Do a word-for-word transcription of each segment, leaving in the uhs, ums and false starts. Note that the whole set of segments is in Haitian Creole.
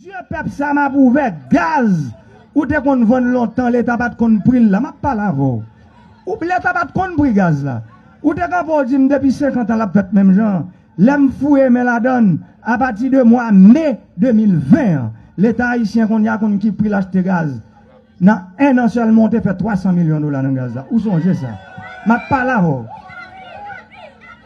Mesye, pèp sa m ap ouvè gaz. Ou te konn vann lontan, Leta pa t konn pri l la. M ap pale avè w. Ou, Leta pa t konn pri gaz la. Ou te kanpe, w di m depi senkant an l ap fèt menm jan. Lè m fouye men ladann, apati de mwa me de mil ven an, Leta ayisyen kounye a konn ki pri l achte gaz. Nan en an sèlman, w te fè twa san milyon dola nan gaz la. Ou sonje sa? M ap pale avè w.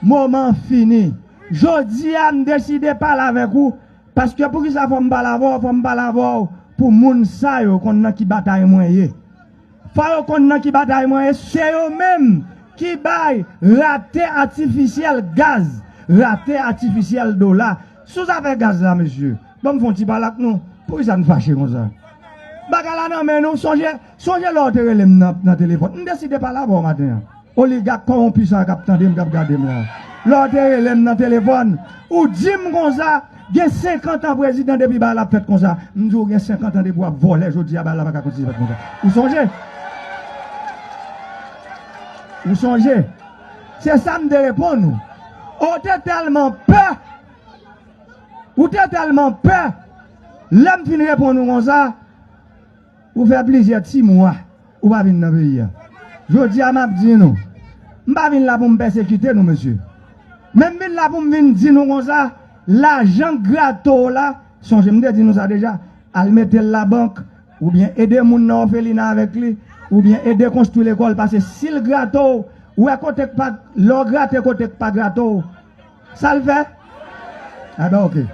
Moman an fini. Jodi a, m deside pale avèk ou. Paske poukisa fò m pale avè w? Fò m pale avè w pou moun sa yo konn nan ki batay mwen ye. Fò yo konn nan ki batay mwen ye. Se yo menm ki bay rate atifisyèl gaz, rate atifisyèl dola. Sou zafè gaz la, mesye, ban m fè yon ti pale ak nou. Poukisa n fache konsa? Bagay la nan men nou. Sonje, sonje lè w te rele m nan, nan telefòn. M deside pale avè w maten an. Oligak kòwonpi sa k ap tande m, k ap gade m la. Lè w te rele m nan telefòn, ou di m konsa, gen senkant an prezidan depi bagay la ap fèt konsa. M di w gen senkant an depi w ap vòlè, jodi a bagay la pa ka kontinye fèt konsa. Ou sonje? Ou sonje? Se sa m te reponn ou. Ou te tèlman pè. Ou te tèlman pè. Lè m fin reponn ou konsa, ou fè plizyè ti mwa ou pa vin nan peyi a. Jodi a, m ap di nou, m pa vin la pou m pèsekite nou, mesye. Men m vin la pou m vin di nou konsa, lajan grato w la, sonje m te di nou sa deja, al mete l labank, oubyen ede moun nan òfelina avèk li, oubyen ede konstwi lekòl, paske si l grato w, ou wè kote k pa, lè w grate kote k pa grato w, sa l fè? Enben, oke.